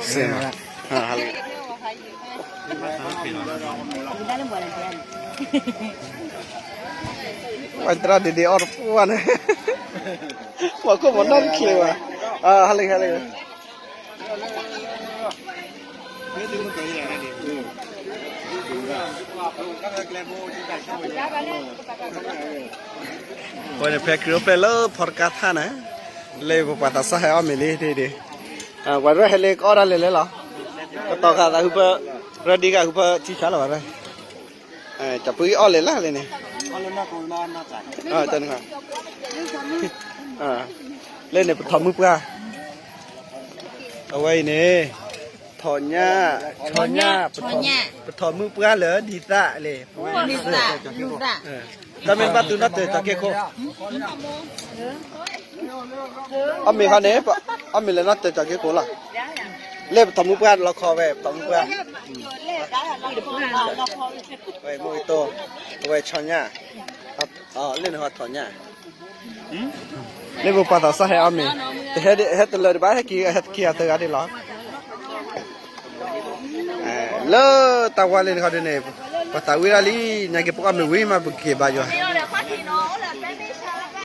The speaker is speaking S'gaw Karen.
စ့ၢ်နီၤ, ဝဲတရၣ်ဒ့ဒ့အီၣ်တပှၢ်န့ၣ်, ပှၤခိၣ်မၤနီၣ်တချ့ဘၣ်, ဟါလၢဟါလၢ ဝဲန့ၣ်ဖဲခရံာ်အိၣ်ဖျဲၣ်လၢဖီတကါထၣ်န့ၣ်, လၢပပှၤသးစၢ်ဟဲအီၣ်မ့ၤလံဒ့ဒ့, ပှၤရဲၣ်ဟဲလၢကအီၣ်ဒၣ်လဲာ်လဲာ်လီၤ, ကတီၤဃာ်သးဟုဖၢ, ရၢဒံဂၤဟုဖၢထံဆါလီၤဝဲရဲၣ်, တၢ်ပှၤအီၣ်လဲာ်လၢ်လၢန့ၣ်, လၢန့ၣ်ပထီၣ်မုၢ်ပှၢ်, အဝဲအံၤန့ၣ်, ထီၣ်ညၣ်, ထီၣ်ညၣ်, ပထီၣ်မုၢ်ပှၢ်လၢဒ်သၣ်လဲၣ်, တၢ်မ့ၢ်ဘၣ်သူနီၣ်တၢၤကၠီၤက့ၢ်ခိၣ်, အီၣ်မ့ၤဃီန့ၣ်, အီၣ်မ့ၤလၢနီၣ်တၢၤကၠီၤက့ၢ်ခိၣ်လီၤ, လၢပထီၣ်မုၢ်ပှၢ်လီခီဝဲ ပထီၣ်မုၢ်ပှၢ်, ဝဲမ့ၢ်တိၢ်, အဝဲဆီညၣ်, လၢန့ၣ်ဟီထီၣ်ညၣ်, လၢပပှၤသးစၢ်ဟဲအီၣ်မ့ၤ, ဟဲတလၢာ်ဒံးဘၣ် ဟဲက့ၤဟဲတက့ၤအသၢဂၤဒံးလီၤ, လၢတၢ်ဝါလၢန့ၣ်ခီဒ်န့ၣ်, ပှၤသးဝံၣ်ဒၣ်လံ, ညါက့ၤပကအီၣ်မ့ၤဝံၤမး ပကက့ၤဘါယွၤ